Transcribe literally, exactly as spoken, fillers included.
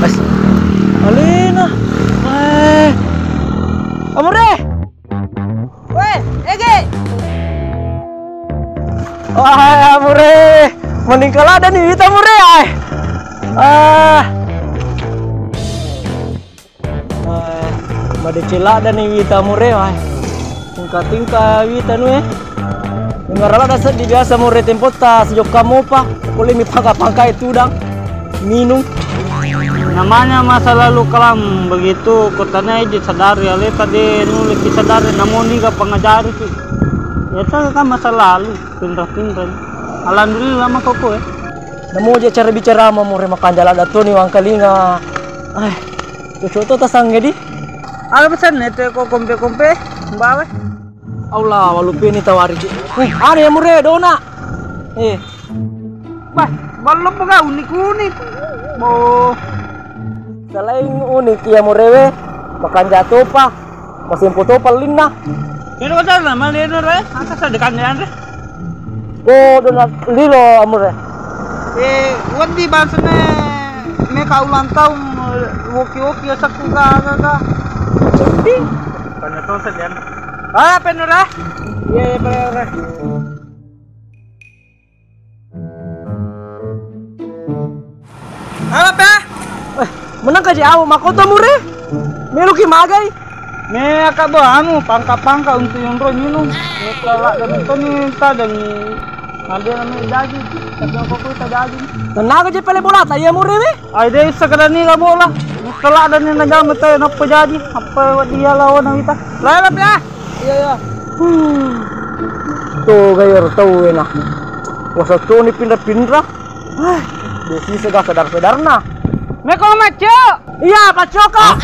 Mas. Alena. Eh. Amure. Weh, Ege. Wah, Amure. Mending kalah dan ini Amure, ay. Ah. Eh, madeceng ladda ni wita Amure, wah. Tingka-tingka wita nu, eh. Engka ladda seddi biasa Amure tempotta sijokka mopa, pole mi pangka-pangka e tudang, minung. Namanya masa lalu kelam begitu, kutanya aja sadari, aleta de nulle ki sadari, namo niga pangajari ki. Ya, itu kan masa lalu, pinrah-pinrah. Alhamdulillah mako ko, eh. Namo je cara bicara Amure makanja ladda toni wangkalinga. Eh. Cocok to tasangnge di. Aga pesanne te ko kompe-kompe bawa. Allah, walupe ni tawari ci. Weh, ada yang mure dona. Eh. Bah, ballo pega unik-unik. Bo. Selain unik iya murewe, makanja topa, masempo topa linna. Ini kota nama leno re, angka sadekan ya re. Ko dona lilo Amure. Eh, wedding bangsana meka ulang tahun, woki-woki asakku ga, ga, ga. Sedih. Tanya to sedian. Ah, penura. Iya, iya, penura. Apa, Pe? Eh, menang kaji awo makoto Amure? Meloki magai? Me aka bo anu pangka-pangka untuk yonro minum. Me kala dan toni tadeng. Ada namanya daging. Tapi aku pun tak daging. Tenaga je pele bola tak iya Amure we? Ai deh sekedar ni lah bola. Kala dan ni najam te nappa jaji. Apa dia lawan kita? Lah, lah, ya. Iya, iya. Huh. Tuh, gayo tau enak. Wasa toni pinrah-pinrah. Hah, desi sega sadar-sadarna. Meko macco. Iya, paccoka.